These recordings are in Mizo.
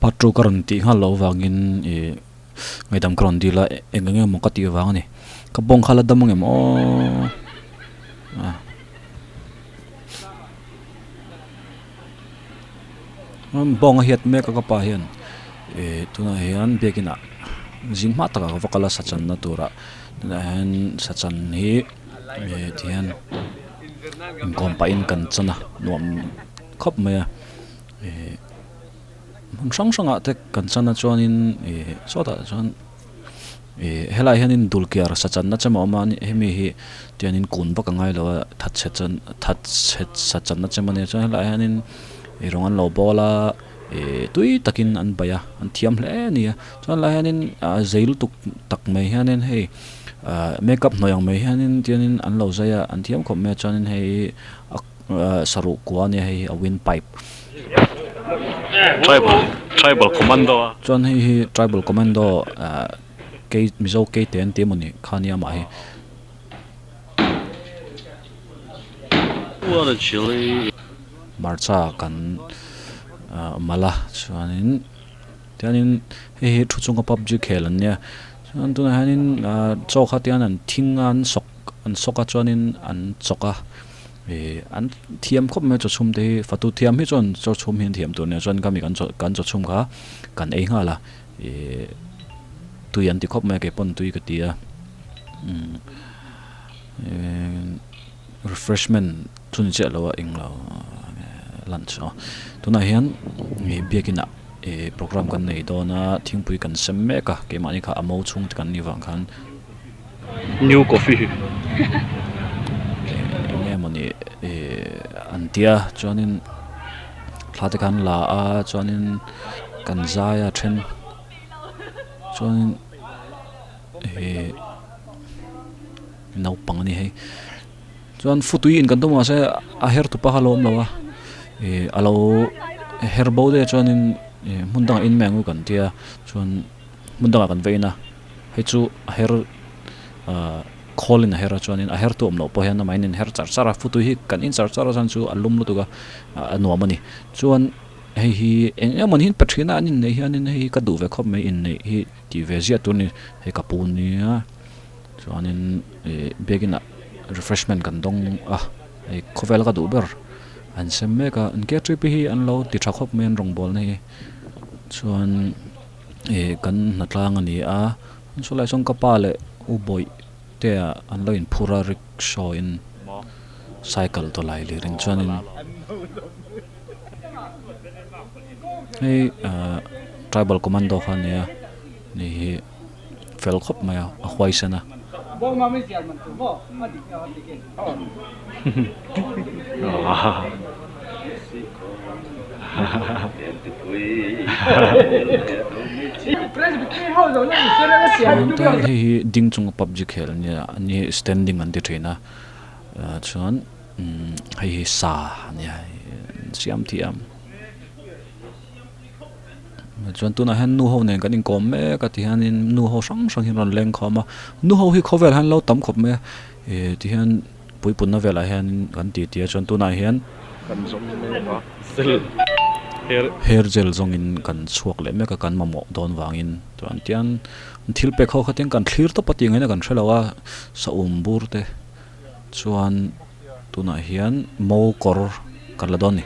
Part two ka rawn tih nghal loh avangin ih ngaihdam ka rawn dil a eng eng emaw ka tih vang a ni. Ka bawng kha la dam ang em aw ah. Bawng a hiat mek a ka pa hian ih tunah hian biakin ah zing hma takah ka va kal a sachanna turah tunah hian sachan hi ih tihian inkawm pahin kan chan a nuam khawp mai a ih hmun hrang hrangah te kan chan a chuanin ih sawtah chuan ih helaiah hianin dulkiar sachanna chem a awm a hemi hi tiangin kun vak a ngai lo a thatchhe chan thatchhe sachanna chem a nia chuan helaiah hianin ih rawng an lo bawl a ih tui takin an baih a an thiam hle a ni a chuan helaiah hianin ah zei lutuk tak mai hianin hei ah makeup hnawih ang mai hianin tiangin an lo zai a an thiam khawp mai a chuanin hei a Saruh kua ania hei hi a wind pipe. Tribal tribal commando a. Chuan hei hi tribal commando ah kei mizo keite an ti emawni kha ania amah hi. What a chilli. Hmarcha kan ah mal a chuanin tianin hei hi thu chunga pubg khel an nia chuan tunah hianin ah chaw kha tian an thing a an sawk an sawk a chuanin an chawk a. Ih an thiam khawp mai chawchhum te hi fatu thiam hi chuan chawchhum hi an thiam tur nia chuan khami kan chaw kan chawchhum kha kan ei nghal a ih tui an ti khawp mai a keipawn tui ka ti a umm refreshment chu ni chiah lo a englo lunch aw tunah hian ih biakin ah ih program kan nei dawn a thingpui kan sem mek a keimahni kha a mo chhung te kan nih vang khan. New coffee. Eng emawni ih an tia chuanin thla te khan la a chuanin kan zai a then chuanin ih naupang a ni hei chuan futui in kan tum mahse a her tupa kha a lo awm lo a ih a lo her bo daih a chuanin ih hmun dangah in mai ang u kan tia chuan. Hmun dangah kan vein a, hei chu a her ahh khawlin a her a chuanin a her tu awm loh pawh hian amahin in her char char a, futui hi kan in char char a chuan chu a lum lutuk a, a nuam a ni. Chuan hei hi eng emaw ni hian pe thin a an inneih hianin hei hi ka duh ve khawp mai inneih hi tih ve ziah tur a ni, hei ka pu nia chuanin ih biakin ah refreshment kan dawng a, hei khawvel ka duh ber an sem mek a, an K three P hi an lo ti tha khawp mai an rawngbawlna hi chuan. Ih kan hnatlang a ni a chulai chuan ka pa leh u bawih te ah an lo inphur a rickshaw in cycle tawlai lir in chuanin hei ah tribal commando kha a ni a ni hi fel khawp mai a a huaisen a. Chuan hei hi ding chunga pubg khel ania ani hi standing an ti thin a chuan hei hi sa ania siam thiam. Chuan tunah hian nu ho nen kan inkawm mek a tihianin nu ho hrang hrang hi an rawn leng khawm a nu ho hi khawvel hian lo tam khawp mai a ih tihian puipunna velah hian kan ti ti a chuan tunah hian Kan zawng mek a gel hair hair gel zawngin kan chhuak leh mek a kan mamawh dawn vangin chuan tian thil pek ho kha tiang kan thlir tawp a tih ngaihna kan hrelo a saum bur te chuan Tunah hian mo kawr kan la dawn a ni.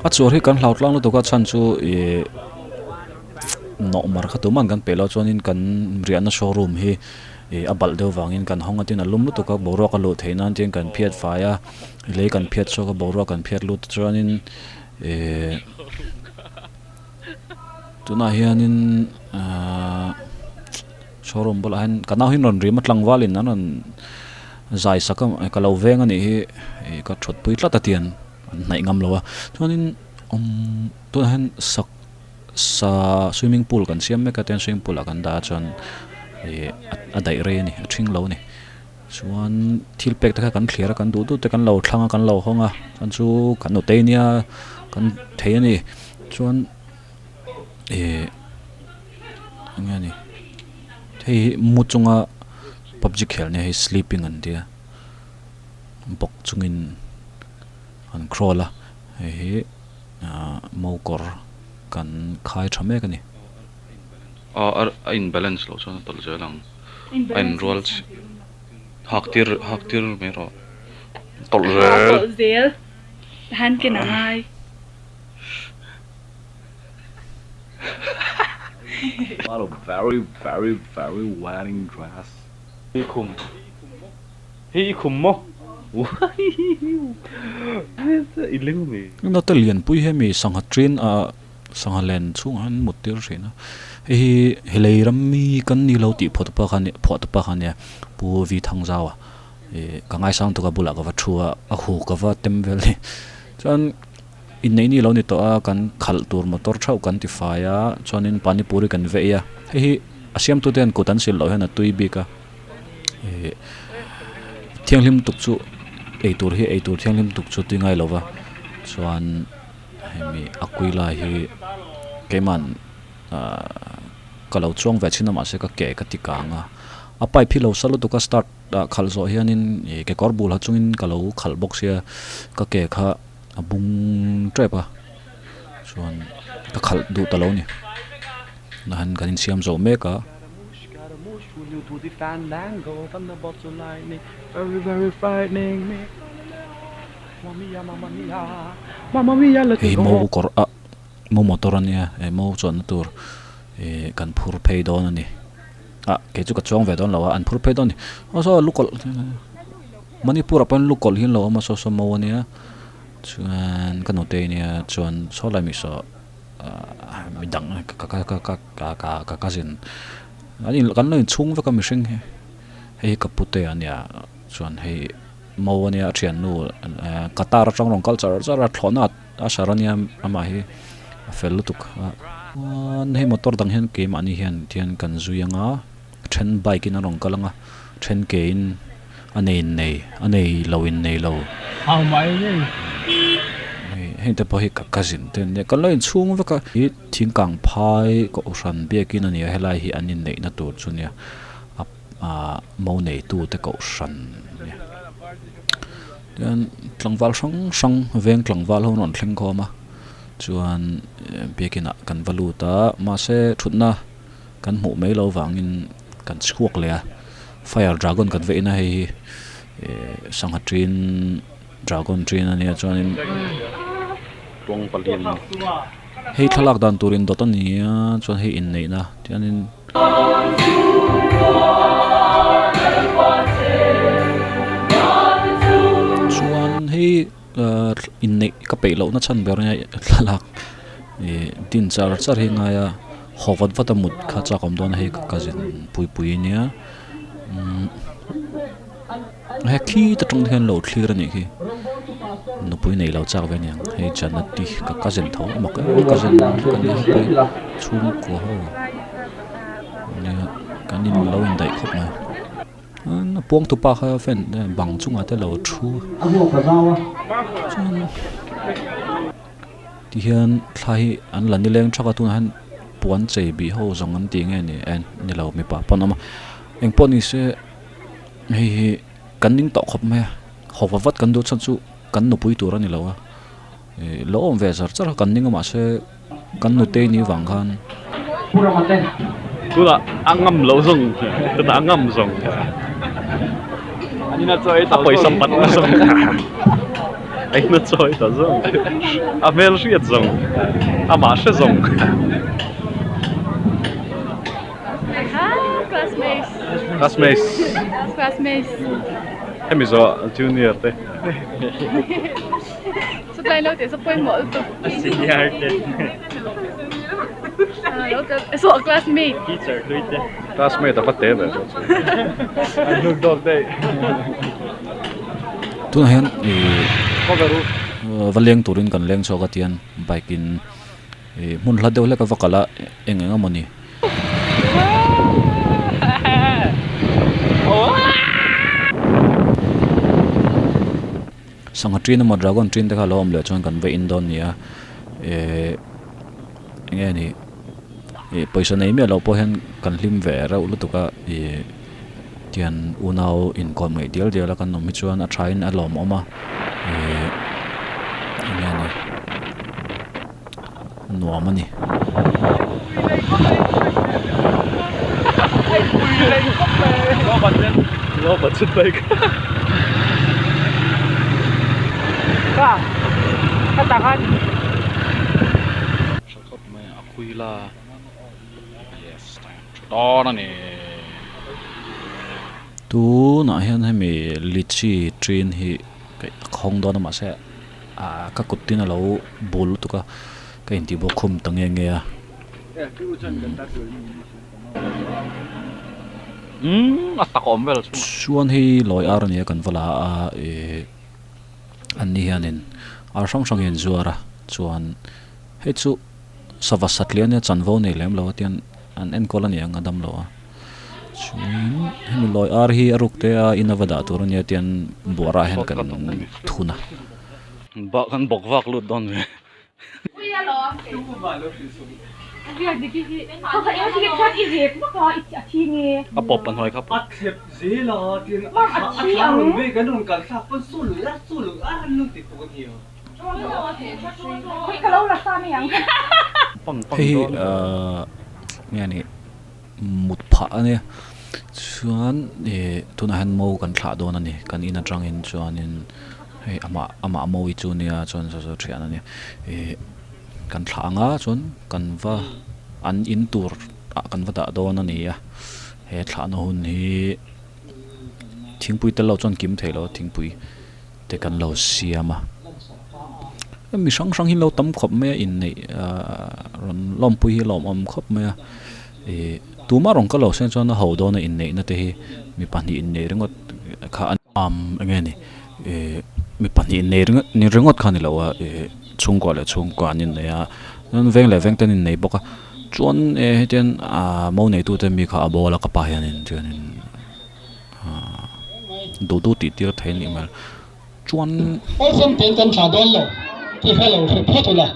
A chhuar hi kan hlau tlang lutuk a chhan chu ih. Nawh mar kha tumah kan peih loh chuanin kan riahna showroom hi ih a balh deuh vangin kan hawng a tin a lum lutuk a boruak a luh theih nan chuan kan phiat fai a lei kan phiat chhuak a boruak kan phiat lut chuanin ihh tunah hianin ahh showroom bulah hian ka nau hi an rawn rim a tlangvalin an rawn zai sak a ka lo veng a nih hi ih ka thut pui tlat a tian an hnaih ngam lo a chuanin umm tunah hian sak. Sa swimming pool kan siam mek a tian swimming pool ah kan dah a chuan ih a daih rei a ni a ṭhing lo a ni. Chuan thil pek te kha kan thlir a kan duh duh te kan lo thlang a kan lo hawng a chuan chu kan nutei nia kan thei a ni chuan ih eng nge ni hei hi mu chunga pubg khel nia hei sleeping an tia bawk chungin an crawl a hei hi ah mokawr kan khai tha mek a ni. A in balance loh chuan a tawlh zel ang. A in rual hak tir hak tir mai rawh. Tawlh zel. Tawlh zel. Han ken a ngai. What a very very very wedding dress. Hi khum. Hei i khum maw? I leng a mi? Naute lianpui hi mi sangha ṭin a Sangha len chhungah hian mut tir thin a, hei hi helei ram mi kan ni lo tih phuah tupa kha phuah tupa kha nia Pu Vi Thangzau a ih ka ngaisang tuk a bulah ka va thu a, a hu ka va tem vel a ni. Chuan inneih ni lo ni tawh a kan khalh tur motor theuh kan ti fai a chuanin panipuri kan vei a, hei hi a siamtute hian kut an sil loh hian a tui bik a ih thianghlim tuk chu eitur hi eitur thianghlim tuk chu tui ngai lo va chuan. Hemi Aquila hi keiman ahh ka lo chuang ve thin a mahse ka ke ka ti kang a a pipe hi lo sa lutuk a start ah khalh zawh hianin ih kekawr bul ha chungin ka lo khalh bawk sia ka ke kha a bung tep a chuan ka khalh duh ta lo a ni nahan kan insiam zawh mek a. Hei mo kawr ah mo motor a nia he mo chuanna tur ih kan phur phei dawn a ni ah kei chu ka chuang ve dawn lo a an phur phei dawn a ni aw saw lukawlh Manipur ah pawh hian lukawlh hi an lo awm a saw saw mo a nia chuan ka nute nia chuan saw lai mi saw ah midang ka ka ka ka ka ka cousin an in kan lo inchhung vek a mihring hi hei hi ka pute a nia chuan hei. Mo ania a thiannu Qatar atang rawn kal char char a thlawhna a sar ania amah hi a fel lutuk a chuan hei motor dang hian keimahni hian tihian kan zui anga then bike in a rawn kal anga then ke in a nei in nei a nei lo in nei lo heng te pawh hi ka cousin te an nia kan lo inchhung vek a ih thingkang phai kohhran biakin a ni a helai hi an inneihna tur chu nia a. Ahh mo neitute kohhran a nia tichuan tlangval hrang hrang veng tlangval ho an rawn thleng khawm a chuan biakin ah kan va lut a mahse thutna kan hmuh mai loh vangin kan chhuak leh a fire dragon kan va en a hei hi eh sangha ṭin dragon ṭin a nia chuanin hei thlalak dan tur indawt a ni a chuan hei inneihna tianin. Chuan hei ahh inneih ka peih lohna chhan ber nia thlalak ih din char char hi a ngai a haw vat vat a mut kha chak awm dawn a hei ka cousin pui pui ania umm he khi te tang hian lo thlir a nih khi nupui nei lo chak ve a niang hei Janati ka cousin tho a mak em a cousin ka nia hei chhungkua ho nia kan in lo indaih khawp mai a puang tupa kha fan bang chungah te lo thu chuan tihian thla hi an la nileng thak a tunah hian puan chei bih ho zawng an tih nge ni en ni lo mipa pawn a awm a engpawh ni se. Hei hi kan ning tawh khawp mai a, haw va vat kan duh chhan chu kan nupui tur a ni lo a, ih lo awm ve zar char a kan ning a mahse kan nutei ni vang khan. Tunah a ngam lo zawng, tunah a ngam zawng. A pawisa pat na zawng, a ina chawi ta zawng, a hmel hriat zawng, amah hre zawng. Classmates. Classmates. Classmates. Hemi zawh junior te. Chutlai lo tih chu pawimawh lutuk. Senior te. So classmate. Teacher hlui te. Classmate a va te ve zawh chu. An hnuk dawk daih. Tunah hian ih va leng turin kan leng chhuak a tian bike in ih hmun hla deuh hlek a va kal a eng eng emaw ni. Sangha ṭin emaw dragon ṭin te kha a lo awm leh chuan kan va in dawn nia ehh eng nge ni ih pawisa nei miah loh pawh hian kan hlim ve reuh lutuk a ih tian unau inkawm ngaih dial dial a kan awm hi chuan a thain a lawmawm a ih eng nge ni nuam a ni. Tunah hian hemi lychee ṭin hi a khawng dawn a mahse Ahh ka kut tin a lo bul lutuk a ka intih bawk khum ta nge nge a Chuan hei lawi ar a nia kan va la a ih an ni hianin ar hrang hrang hi an zuar a chuan hei chu sava satliah ania chanvo nei lem lo a tian an enkawl a ni ang a dam lo a. Chuan hemi lawi ar hi a ruk te a in a va dah tur ania tian buara ah hian kan thun a. Bah kan bawk vak lut dawn ve. A pawp a hnuai kha pawp. Hei hi ahh nge ni. Mut phah a nia chuan ih tunah hian mo kan thlah dawn a ni kan in atangin chuanin hei amah amah mawi chu nia chuan saw saw thian a nia ih kan thlah ang a chuan kan va an in tur ah kan va dah dawn a ni a he thlahna hun hi thingpui tel lo chuan kim thei lo a thingpui te kan lo siam a mi hrang hrang hi an lo tam khawp mai a inneih ahh rawn lawmpui hi a lawmawm khawp mai a ih tumah rawn kal lo se chuan a ho dawn a inneihna te hi mi pahnih inneih ringawt kha a am eng nge ni ih mi pahnih inneih ringawt ni ringawt kha a ni lo a ih chhungkua leh chhungkua an innei a chuan veng leh veng te an innei bawk a chuan eh hetiang ah mo neitute mi kha a bawl a ka pa hianin chuanin. Duh duh tih tir thei a nih hmel chuan. Awlsam tein kan thlah dawn lo tih kha lo hre phawt ula,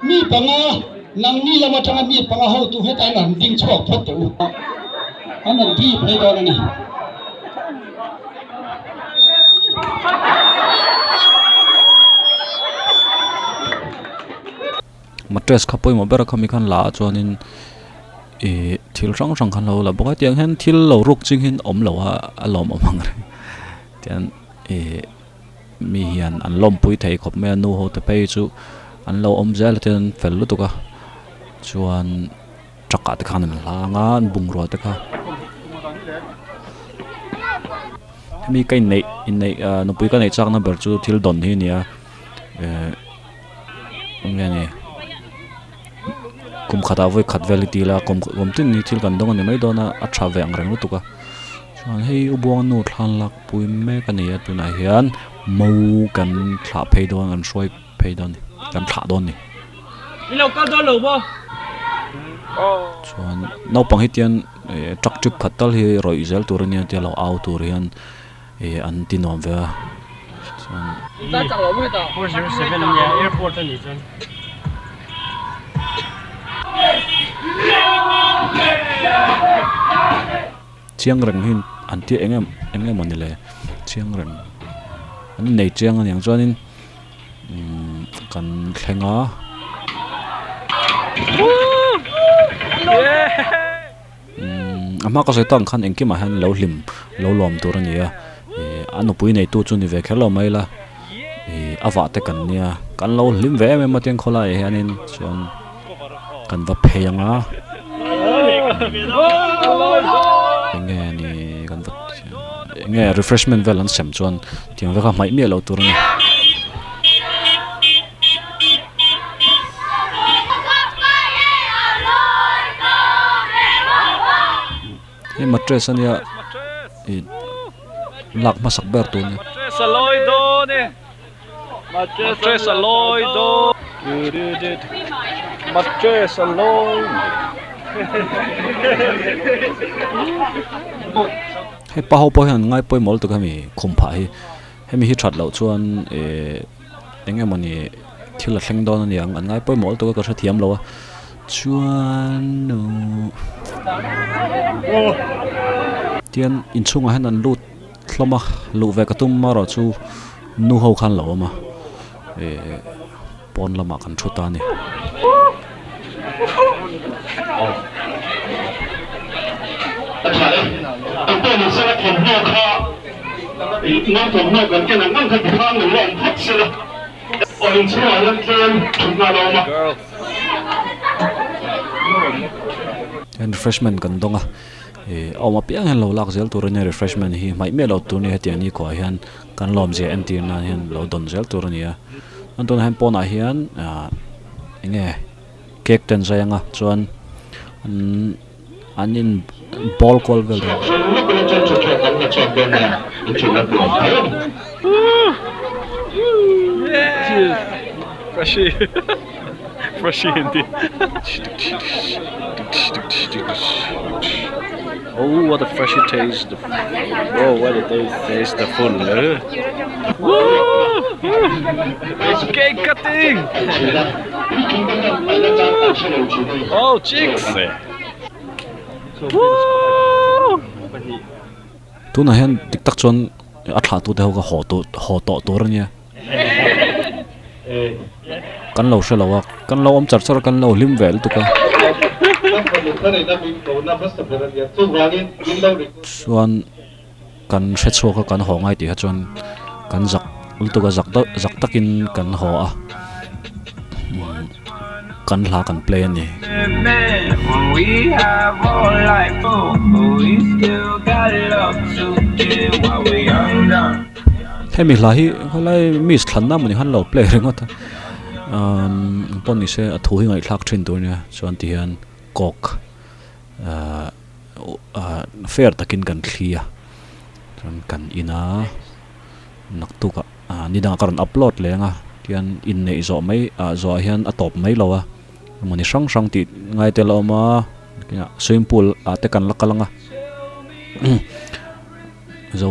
mi panga nangni lam atanga mi panga hotu hetah hian han ding chhuak phawt teh u, an rawn dip phei dawn a ni. Mattress kha pawimawh ber a khami khan la ah chuanin. Ih thil hrang hrang khan lo la bawk a tiang hian thil lo ruk ching hian awm lo a a lawmawm ang reng tian ih mi hian an lawmpui thei khawp mai a nu ho te phei chu an lo awm zel a tian an fel lutuk a chuan truck ah te khan an hlang a an bungrua te kha hemi ka inneih inneih ah nupui ka neih chak na ber chu thil dawn hi a ni a eh eng nge ni. Kum khatah vawi khat vel i ti la kum kum tin hi thil kan dawng a ni mai dawn a a tha ve ang reng lutuk a chuan hei u buanga nu thlan lak pui mek a ni a tunah hian mo kan thlah phei dawn kan hruai phei dawn a ni kan thlah dawn a ni chuan naupang hi tian ih truck trip khat tal hi rawih zel tur a nia tia lo au tur hian ih an ti nuam ve a chuan. Chiang reng hi an tia eng em eng emaw ni le chiang reng an nei chiang a niang chuanin umm kan thleng a. Umm a hma ka sawi tak ang khan engkimah hian lo hlim lo lawm tur a ni a ih a nupui neitu chu ni ve kher lo mai ila ih a vah te kan nia kan lo hlim ve em em a tiang khawlaiah hianin chuan kan va phei ang a eng nge ni kan va eng nge refreshment vel an sem chuan tiang veka hmaih miah loh tur a ni. Hei mattress a nia ih lak hmasak ber tur a ni. Hei pa ho pawh hian an ngai pawimawh lutuk hemi khum phah hi. Hemi hi that loh chuan eh eng emawni thil a thleng dawn a niang an ngai pawimawh lutuk a ka hrethiam lo a chuan tian inchhungah hian an lut hlawm a luh ve ka tum erawh chu nu ho khan lo awm a eh pawn lamah kan thu ta a ni. Hian refreshment kan dawng a ih a awm apiang hian lo lak zel tur a nia refreshment hi hmaih miah lo tur a nia hetiang ni khuaah hian kan lawmzia entir nan hian lo dawn zel tur a ni a chuan tunah hian pawnah hian ah eng nge cake te an zai ang a chuan an in bawl kual vel dawn. Oh what a freshy taste oh what a taste taste the full Cake cutting! Oh, chicks! Tunah hian dik tak chuan a thlah tute ho kha haw tur haw tawh tur a nia. Kan lo hre lo a, kan lo awm char char a, kan lo hlim ve lutuk a. Chuan kan hre chhuak a kan haw ngai tih kha chuan kan zak lutuk a zak deuh zak takin kan haw a kan hla kan play a ni. Hemi hla hi helai miss thlanna mawni khan lo play ringawt a umm pawh ni se a thu hi ngaihthlak thin tur ania chuan ti hian coke ahh ahh fair takin kan thli a chuan kan in a naktuk ah ah ni dangah ka rawn upload leh ang a tihian inneih zawh mai ah zawh ah hian a tawp mai lo a mawni hrang hrang tih ngai te la awm a swimming pool ah te kan la kal ang a zo.